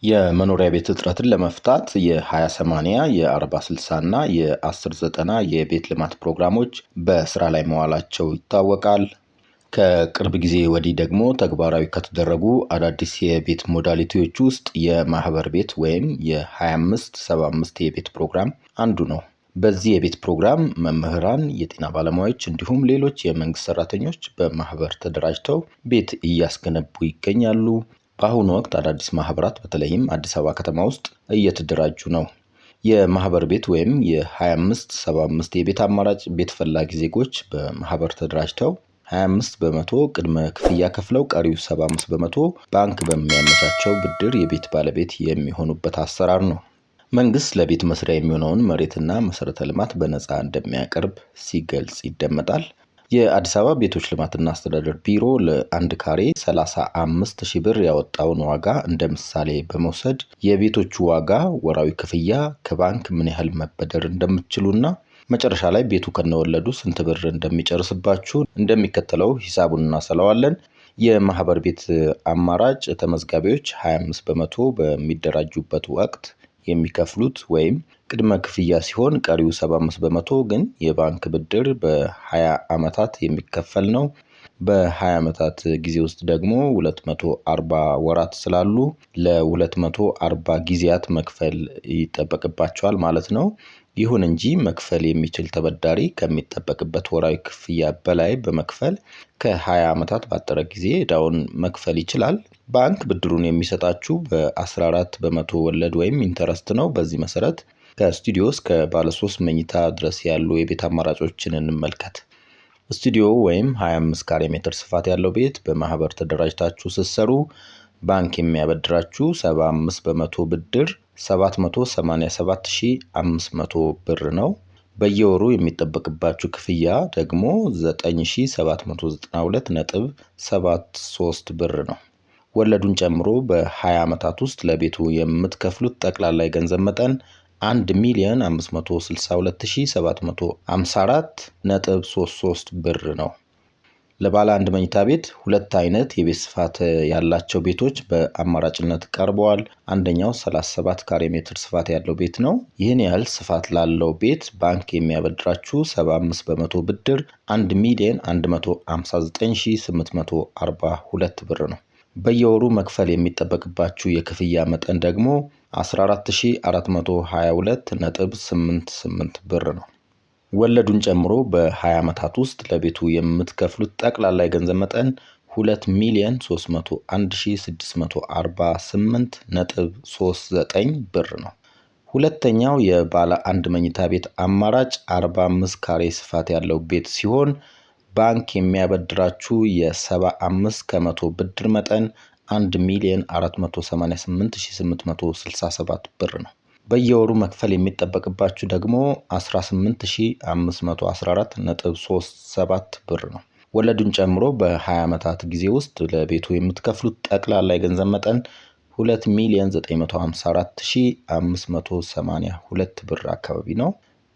የመኖሪያ ቤት እጥረትን ለመፍታት የ20/80፣ የ40/60 እና የ10/90 የቤት ልማት ፕሮግራሞች በስራ ላይ መዋላቸው ይታወቃል። ከቅርብ ጊዜ ወዲህ ደግሞ ተግባራዊ ከተደረጉ አዳዲስ የቤት modality ዎች ውስጥ የማህበር ቤት ወይም የ25/75 የቤት ፕሮግራም አንዱ ነው። በዚህ የቤት ፕሮግራም መምህራን፣ የጤና ባለሙያዎች እንዲሁም ሌሎች የመንግስት ሰራተኞች በማህበር ተደራጅተው ቤት እያስገነቡ ይገኛሉ። በአሁኑ ወቅት አዳዲስ ማህበራት በተለይም አዲስ አበባ ከተማ ውስጥ እየተደራጁ ነው። የማህበር ቤት ወይም የ25/75 የቤት አማራጭ ቤት ፈላጊ ዜጎች በማህበር ተደራጅተው 25% ቅድመ ክፍያ ከፍለው ቀሪው 75% ባንክ በሚያመቻቸው ብድር የቤት ባለቤት የሚሆኑበት አሰራር ነው። መንግስት ለቤት መስሪያ የሚሆነውን መሬትና መሰረተ ልማት በነፃ እንደሚያቀርብ ሲገልጽ ይደመጣል። የአዲስ አበባ ቤቶች ልማትና አስተዳደር ቢሮ ለአንድ ካሬ 35 ሺህ ብር ያወጣውን ዋጋ እንደ ምሳሌ በመውሰድ የቤቶቹ ዋጋ፣ ወራዊ ክፍያ፣ ከባንክ ምን ያህል መበደር እንደምትችሉና መጨረሻ ላይ ቤቱ ከነወለዱ ስንት ብር እንደሚጨርስባችሁ እንደሚከተለው ሂሳቡን እናሰላዋለን። የማህበር ቤት አማራጭ ተመዝጋቢዎች 25% በሚደራጁበት ወቅት የሚከፍሉት ወይም ቅድመ ክፍያ ሲሆን ቀሪው 75% ግን የባንክ ብድር በ20 ዓመታት የሚከፈል ነው። በ20 ዓመታት ጊዜ ውስጥ ደግሞ 240 ወራት ስላሉ ለ240 ጊዜያት መክፈል ይጠበቅባቸዋል ማለት ነው። ይሁን እንጂ መክፈል የሚችል ተበዳሪ ከሚጠበቅበት ወራዊ ክፍያ በላይ በመክፈል ከ20 ዓመታት ባጠረ ጊዜ ዕዳውን መክፈል ይችላል። ባንክ ብድሩን የሚሰጣችሁ በ14% ወለድ ወይም interest ነው። በዚህ መሰረት ከስቱዲዮ እስከ ባለ 3 መኝታ ድረስ ያሉ የቤት አማራጮችን እንመልከት። ስቱዲዮ ወይም 25 ካሬ ሜትር ስፋት ያለው ቤት በማህበር ተደራጅታችሁ ስትሰሩ ባንክ የሚያበድራችሁ 75% ብድር 787,500 ብር ነው። በየወሩ የሚጠበቅባችሁ ክፍያ ደግሞ 9792.73 ብር ነው። ወለዱን ጨምሮ በ20 ዓመታት ውስጥ ለቤቱ የምትከፍሉት ጠቅላላ የገንዘብ መጠን 1,562,754.33 ብር ነው። ለባለ አንድ መኝታ ቤት ሁለት አይነት የቤት ስፋት ያላቸው ቤቶች በአማራጭነት ቀርበዋል። አንደኛው 37 ካሬ ሜትር ስፋት ያለው ቤት ነው። ይህን ያህል ስፋት ላለው ቤት ባንክ የሚያበድራችሁ 75% ብድር 1,159,842 ብር ነው። በየወሩ መክፈል የሚጠበቅባችሁ የክፍያ መጠን ደግሞ 14,422.88 ብር ነው። ወለዱን ጨምሮ በ20 ዓመታት ውስጥ ለቤቱ የምትከፍሉት ጠቅላላ የገንዘብ መጠን 2,301,648.39 ብር ነው። ሁለተኛው የባለ አንድ መኝታ ቤት አማራጭ 45 ካሬ ስፋት ያለው ቤት ሲሆን ባንክ የሚያበድራችሁ የ75% ብድር መጠን 1,488,867 ብር ነው። በየወሩ መክፈል የሚጠበቅባችሁ ደግሞ 18,514.37 ብር ነው። ወለዱን ጨምሮ በ20 ዓመታት ጊዜ ውስጥ ለቤቱ የምትከፍሉት ጠቅላላ የገንዘብ መጠን 2,954,582 ብር አካባቢ ነው።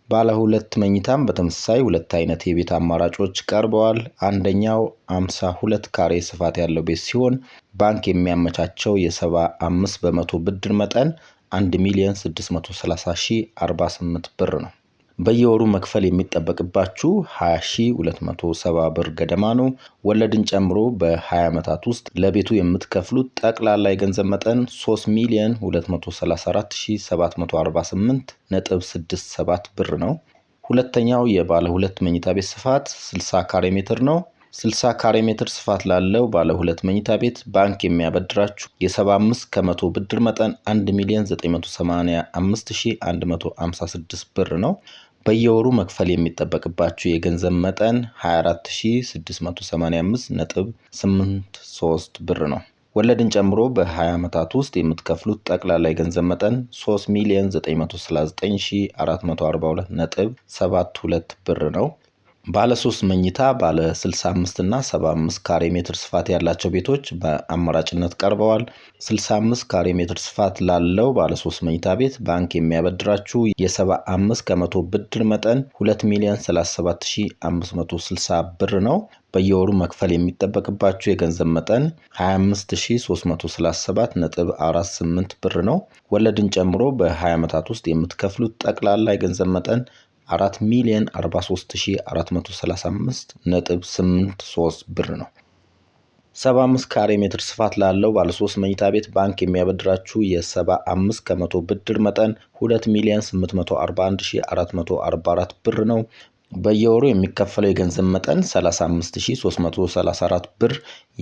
ባለ ሁለት መኝታም በተመሳሳይ ሁለት አይነት የቤት አማራጮች ቀርበዋል። አንደኛው 52 ካሬ ስፋት ያለው ቤት ሲሆን ባንክ የሚያመቻቸው የ75% ብድር መጠን 1,630,048 ብር ነው። በየወሩ መክፈል የሚጠበቅባችሁ 20,270 ብር ገደማ ነው። ወለድን ጨምሮ በ20 ዓመታት ውስጥ ለቤቱ የምትከፍሉት ጠቅላላ የገንዘብ መጠን 3,234,748.67 ብር ነው። ሁለተኛው የባለ ሁለት መኝታ ቤት ስፋት 60 ካሬ ሜትር ነው። 60 ካሬ ሜትር ስፋት ላለው ባለ ሁለት መኝታ ቤት ባንክ የሚያበድራችሁ የ75% ብድር መጠን 1,985,156 ብር ነው። በየወሩ መክፈል የሚጠበቅባችሁ የገንዘብ መጠን 24,685.83 ብር ነው። ወለድን ጨምሮ በ20 ዓመታት ውስጥ የምትከፍሉት ጠቅላላ የገንዘብ መጠን 3,939,442.72 ብር ነው። ባለ 3 መኝታ ባለ 65 እና 75 ካሬ ሜትር ስፋት ያላቸው ቤቶች በአማራጭነት ቀርበዋል። 65 ካሬ ሜትር ስፋት ላለው ባለ 3 መኝታ ቤት ባንክ የሚያበድራችሁ የ75% ብድር መጠን 2 ሚሊዮን 37560 ብር ነው። በየወሩ መክፈል የሚጠበቅባችሁ የገንዘብ መጠን 25337.48 ብር ነው። ወለድን ጨምሮ በ20 ዓመታት ውስጥ የምትከፍሉት ጠቅላላ የገንዘብ መጠን 4 ሚሊዮን 43435.83 ብር ነው። 75 ካሬ ሜትር ስፋት ላለው ባለ 3 መኝታ ቤት ባንክ የሚያበድራችሁ የ75% ብድር መጠን 2 ሚሊዮን 841444 ብር ነው። በየወሩ የሚከፈለው የገንዘብ መጠን 35334 ብር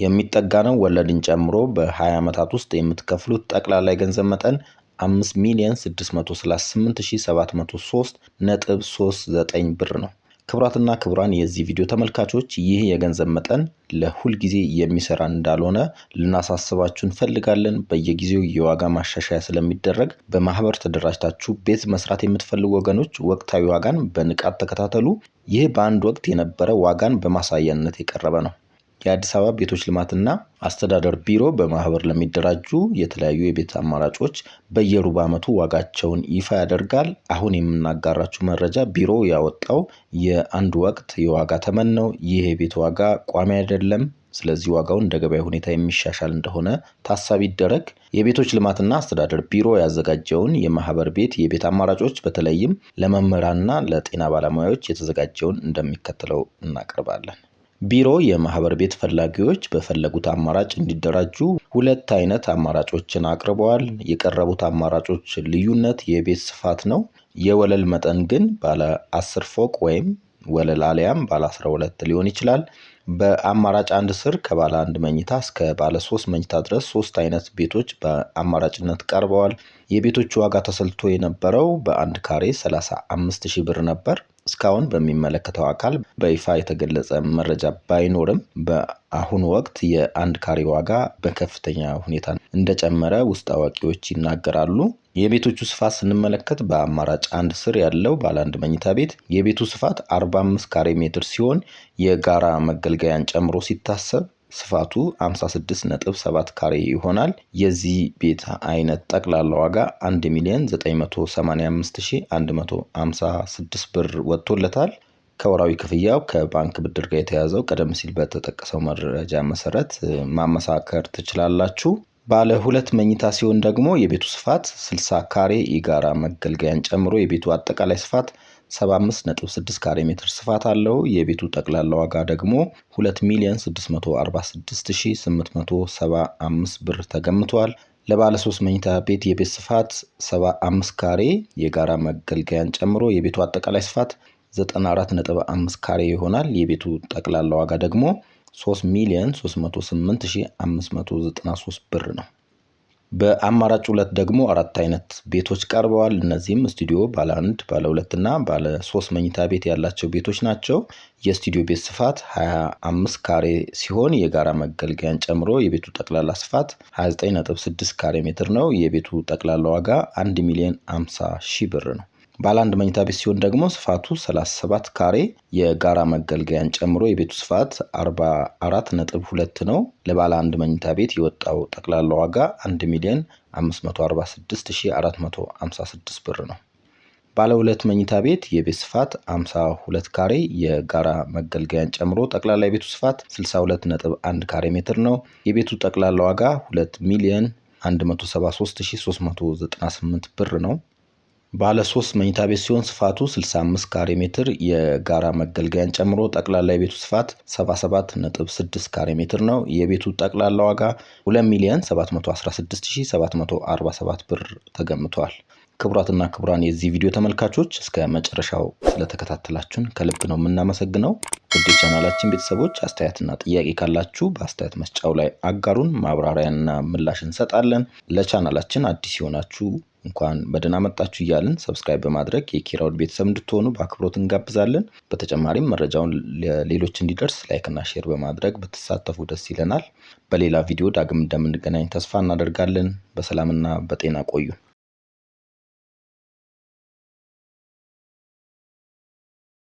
የሚጠጋ ነው። ወለድን ጨምሮ በ20 ዓመታት ውስጥ የምትከፍሉት ጠቅላላ የገንዘብ መጠን 5 ሚሊዮን 638703.39 ብር ነው። ክቡራትና ክቡራን የዚህ ቪዲዮ ተመልካቾች፣ ይህ የገንዘብ መጠን ለሁል ጊዜ የሚሰራ እንዳልሆነ ልናሳስባችሁ እንፈልጋለን። በየጊዜው የዋጋ ማሻሻያ ስለሚደረግ በማህበር ተደራጅታችሁ ቤት መስራት የምትፈልጉ ወገኖች ወቅታዊ ዋጋን በንቃት ተከታተሉ። ይህ በአንድ ወቅት የነበረ ዋጋን በማሳያነት የቀረበ ነው። የአዲስ አበባ ቤቶች ልማትና አስተዳደር ቢሮ በማህበር ለሚደራጁ የተለያዩ የቤት አማራጮች በየሩብ ዓመቱ ዋጋቸውን ይፋ ያደርጋል። አሁን የምናጋራችሁ መረጃ ቢሮ ያወጣው የአንድ ወቅት የዋጋ ተመን ነው። ይህ የቤት ዋጋ ቋሚ አይደለም። ስለዚህ ዋጋው እንደ ገበያ ሁኔታ የሚሻሻል እንደሆነ ታሳቢ ይደረግ። የቤቶች ልማትና አስተዳደር ቢሮ ያዘጋጀውን የማህበር ቤት የቤት አማራጮች በተለይም ለመምህራንና ለጤና ባለሙያዎች የተዘጋጀውን እንደሚከተለው እናቀርባለን። ቢሮ የማህበር ቤት ፈላጊዎች በፈለጉት አማራጭ እንዲደራጁ ሁለት አይነት አማራጮችን አቅርበዋል። የቀረቡት አማራጮች ልዩነት የቤት ስፋት ነው። የወለል መጠን ግን ባለ 10 ፎቅ ወይም ወለል አሊያም ባለ 12 ሊሆን ይችላል። በአማራጭ አንድ ስር ከባለ አንድ መኝታ እስከ ባለ 3 መኝታ ድረስ ሶስት አይነት ቤቶች በአማራጭነት ቀርበዋል። የቤቶቹ ዋጋ ተሰልቶ የነበረው በአንድ ካሬ 35 ሺህ ብር ነበር። እስካሁን በሚመለከተው አካል በይፋ የተገለጸ መረጃ ባይኖርም በአሁኑ ወቅት የአንድ ካሬ ዋጋ በከፍተኛ ሁኔታ እንደጨመረ ውስጥ አዋቂዎች ይናገራሉ። የቤቶቹ ስፋት ስንመለከት በአማራጭ አንድ ስር ያለው ባለ አንድ መኝታ ቤት የቤቱ ስፋት 45 ካሬ ሜትር ሲሆን የጋራ መገልገያን ጨምሮ ሲታሰብ ስፋቱ 56.7 ካሬ ይሆናል። የዚህ ቤት አይነት ጠቅላላ ዋጋ 1 ሚሊዮን 985156 ብር ወጥቶለታል። ከወራዊ ክፍያው ከባንክ ብድር ጋር የተያዘው ቀደም ሲል በተጠቀሰው መረጃ መሰረት ማመሳከር ትችላላችሁ። ባለ ሁለት መኝታ ሲሆን ደግሞ የቤቱ ስፋት 60 ካሬ የጋራ መገልገያን ጨምሮ የቤቱ አጠቃላይ ስፋት 75.6 ካሬ ሜትር ስፋት አለው። የቤቱ ጠቅላላ ዋጋ ደግሞ 2 ሚሊዮን 646875 ብር ተገምቷል። ለባለ 3 መኝታ ቤት የቤት ስፋት 75 ካሬ የጋራ መገልገያን ጨምሮ የቤቱ አጠቃላይ ስፋት 94.5 ካሬ ይሆናል። የቤቱ ጠቅላላ ዋጋ ደግሞ 3 ሚሊዮን 308593 ብር ነው። በአማራጭ ሁለት ደግሞ አራት አይነት ቤቶች ቀርበዋል። እነዚህም ስቱዲዮ፣ ባለ አንድ፣ ባለ ሁለት እና ባለ ሶስት መኝታ ቤት ያላቸው ቤቶች ናቸው። የስቱዲዮ ቤት ስፋት 25 ካሬ ሲሆን የጋራ መገልገያን ጨምሮ የቤቱ ጠቅላላ ስፋት 29.6 ካሬ ሜትር ነው። የቤቱ ጠቅላላ ዋጋ 1 ሚሊዮን 50 ሺህ ብር ነው። ባለ አንድ መኝታ ቤት ሲሆን ደግሞ ስፋቱ 37 ካሬ የጋራ መገልገያን ጨምሮ የቤቱ ስፋት 44.2 ነው። ለባለ አንድ መኝታ ቤት የወጣው ጠቅላላ ዋጋ 1 ሚሊዮን 546456 ብር ነው። ባለ ሁለት መኝታ ቤት የቤት ስፋት 52 ካሬ የጋራ መገልገያን ጨምሮ ጠቅላላ የቤቱ ስፋት 62.1 ካሬ ሜትር ነው። የቤቱ ጠቅላላ ዋጋ 2 ሚሊዮን 173398 ብር ነው። ባለ 3 መኝታ ቤት ሲሆን ስፋቱ 65 ካሬ ሜትር የጋራ መገልገያን ጨምሮ ጠቅላላ የቤቱ ስፋት 77.6 ካሬ ሜትር ነው። የቤቱ ጠቅላላ ዋጋ 2 ሚሊዮን 716747 ብር ተገምቷል። ክቡራትና ክቡራን የዚህ ቪዲዮ ተመልካቾች እስከ መጨረሻው ስለተከታተላችሁን ከልብ ነው የምናመሰግነው። ውድ የቻናላችን ቤተሰቦች አስተያየትና ጥያቄ ካላችሁ በአስተያየት መስጫው ላይ አጋሩን፣ ማብራሪያና ምላሽ እንሰጣለን። ለቻናላችን አዲስ የሆናችሁ እንኳን በደህና መጣችሁ እያልን subscribe በማድረግ የኪራውድ ቤተሰብ እንድትሆኑ በአክብሮት እንጋብዛለን። በተጨማሪም መረጃውን ለሌሎች እንዲደርስ like ና share በማድረግ ብትሳተፉ ደስ ይለናል። በሌላ ቪዲዮ ዳግም እንደምንገናኝ ተስፋ እናደርጋለን። በሰላምና በጤና ቆዩ።